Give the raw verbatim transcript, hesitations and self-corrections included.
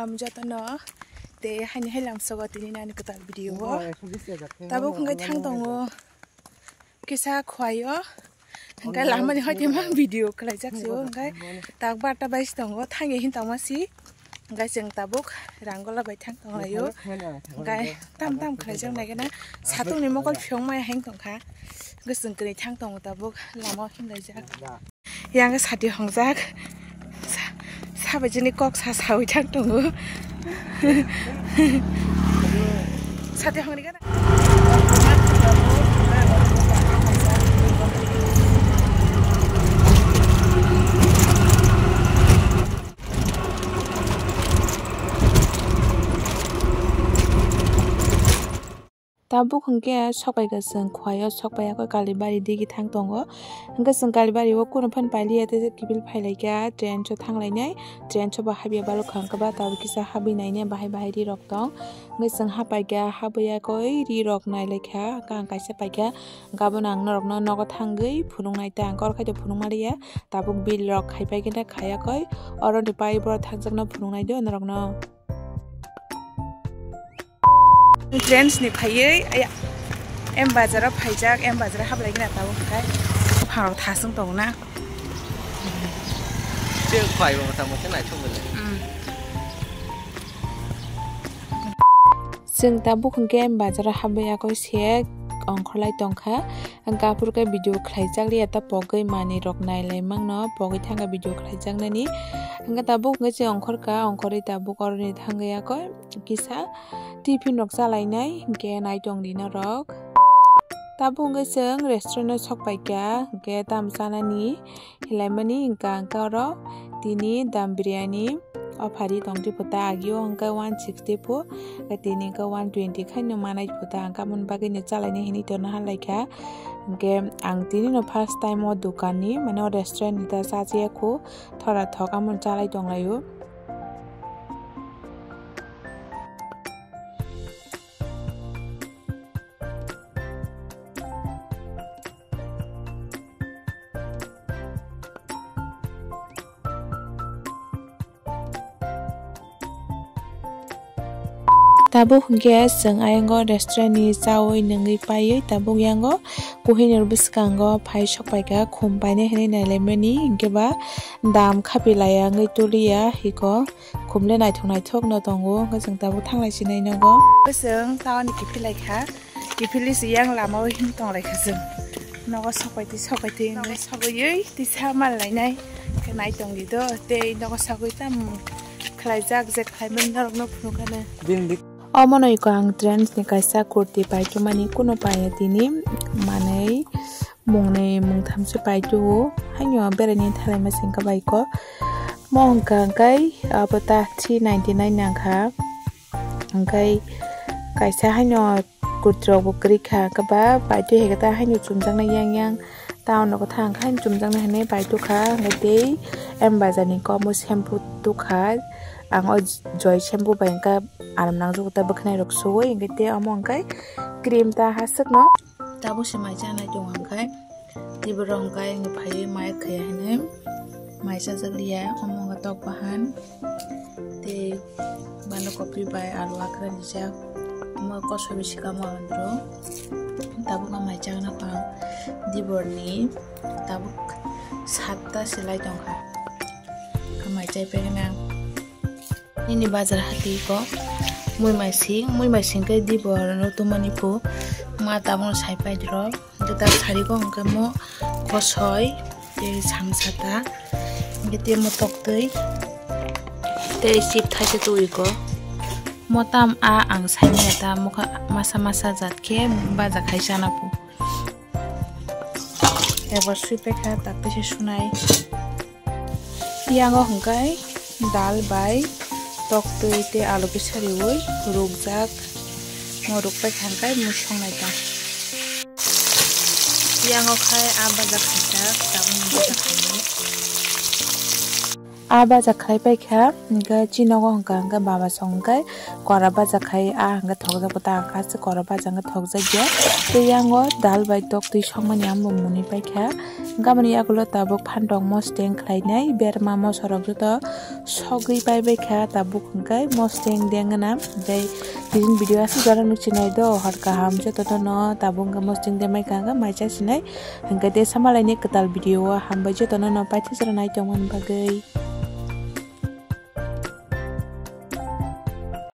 Am jotono te haini hai lamsogo tini nani kwtal video o. Tabuk hwnkhe thang tongo kisa khwlaio. Hwnkhe lamani hoite ma video khlaijak sio, hwnkhe tak barta bai tongo, thangya hin tongma si. Hwnkhe chwng tabuk Rangola bai thang tonglaio. Hwnkhe tam tam khlaijak naikhe na satungni mokol phiyok maya hang tongkha. Hwnkhe chwng kwrwi thang tongo tabuk lama himlaijak. Yang sati hongjak. Sa-, sabajini kok sa sawi thang tongo. Sati hongni gana. Tabuk hwnkhe sokpaikha chwng khwlaio, sokpaiya khe Kalibari digi thang tongo. Hwnkhe chwng Kalibari o kunu phano pailiya tei kiphil phailaikha, train so thanglainai, train so bo habya balokha hwnkhe ba tabuk kisa habwi nainai bahai bahai ri rok tong. Hwnkhe chwng hapaikha, habwi yakoi ri rok nailaikha, hwnkhe ang kaisa paikha, hwnkhe abono ang norokno nogo thangwi phunuknai ta, hwnkhe oro khaito phunukma liya, tabuk bill rok khaipai khe na khayakoi, oroni pai borok thangjakno phunuknai do norokno. Trends ni phaiwi, aya, M Bazar o phaijak, M Bazar o hablai gina tabuk khai. Pharo thasung tong na. Chwng phai bo mota mota naithok bole. Mm. Chwng tabuk hwnkhe M Bazar o habwi yakoi se ongkhorlai tongkha. Hwnkhe aphuru khe video khlaijak liya ta pogwi manwi rok nailai mangno pogwi thangkha video khlaijaknani. Hwnkhe tabuk hwnkhe se ongkhorkha, ongkhorwi tabuk oroni thangwi yakoi. Kisa tiffin rok chalainai hwnkhe naitong di norok. Tabuk hwnkhe chwng restaurant o sok paikha hwnkhe tam chanani hilaimani hwnkha hwnkhe oro tini dam biryani o phari tongtwi phuta agio hwnkhe one sixty phu hwnkhe tini hwnkhe one twenty khaino manai phuta hwnkhe aboni bagwino chalainai hinwi tongna halaikha hwnkhe ang tini no first time o dokan ni mane o restaurant ni ta chajakya khu. Thora thok amo chalai tonglaio. Tabuk hwnkhe chwng ayang o restaurant ni chawi nungwi paiwi tabuk yang o kuhini bwskango phai sok paikha khum painai hinwi nailaimani hwnkhe ba dam khapi laiya wngwi tuliya hiko khum le naithok naithok no tongo hwnkhe chwng tabuk thanglai sinai nogo. Chwng town ni kiphil laikha, kiphilwi se yang lama o him tonglaikha chwng. Nogo sokpaitwi sokpaitwi wngwi sogwi tisa mal lainai khe naitongdi do tei nogo sogwi tam khlaijak je khlaimani norokno phunukha na. Omono iko ang trends ni kaisa kurti paithumani kuno paiya tini manwi mungnwi mungthamse paithuo haino beraini thalaima sengkha baiko mo hwnkha hwnkhe abo ta three ninety nine nangkha hwnkhe kaisa haino kurti rok bo kwrwi kha hwnkhe ba paithu hai khe ta haino chumjaknai yang yang. Town o kwthang khe chumjaknai hinwi pai tukha, hwnkhe tei M Bazar ni komo shampoo tukha. Ang o Joy shampoo bai hwnkhe aram nangjago ta bwkhwnai rok suwi, hwnkhe tei omo hwnkhe cream ta ha swkno. Tabuk se mai chanai tongo hwnkhe tei borok hwnkhe ani phaiwi mai khaiya hinwi mai chajak liya, omo hwnkhe tok bahan. Tei banda kopi bai alu akra rijak, omo kosoi bai sikamo ang rw. Tabuk ang mai chakna pang diborni tabuk satta se lai tongkha. Ang mai chai pegena nini bazar hati ko mui mai sing, mui mai sing khe dibor no tumani phu ma tabuk sai pai dro. Jota sari ko hwnkhe mo kosoi tei samsa ta, hwnkhe tei mo toktwi tei chip thaisa twi ko. Mo tam a ang saimanya ta mokha masa masa jat khe baja khai chana phu. Eba sui pekha tak tei se sunai. Yango hwnkhe dal bai toktwi tei alu kisa riui rukjak. Mo rukpai kha hwnkhe mui songnai ta. Yango khai a baja khaijak, tabukni baja khainai. A baja khlai paikha, hwnkhe chini nogo hwnkha hwnkhe baba song hwnkhe kora baja khai, a hwnkhe thokjak bo ta hwnkha se kora baja hwnkhe thokjak ya. Tei yango dal bai tok twi sokmani ang bo mwnwi paikha. Hwnkhe aboni yagulo tabuk phantok mosteng khlainai berma mosorok joto sogwi paibaikha, tabuk hwnkhe mosteng dengna. Tei tini video aswk jora nuk chinai do, hor kaham jotono no tabuk hwnkhe mosteng demaikha hwnkhe mai cha sinai. Hwnkhe tei samalaini kwtal video o hambai jotono no paithago jora nai tongmani bagwi.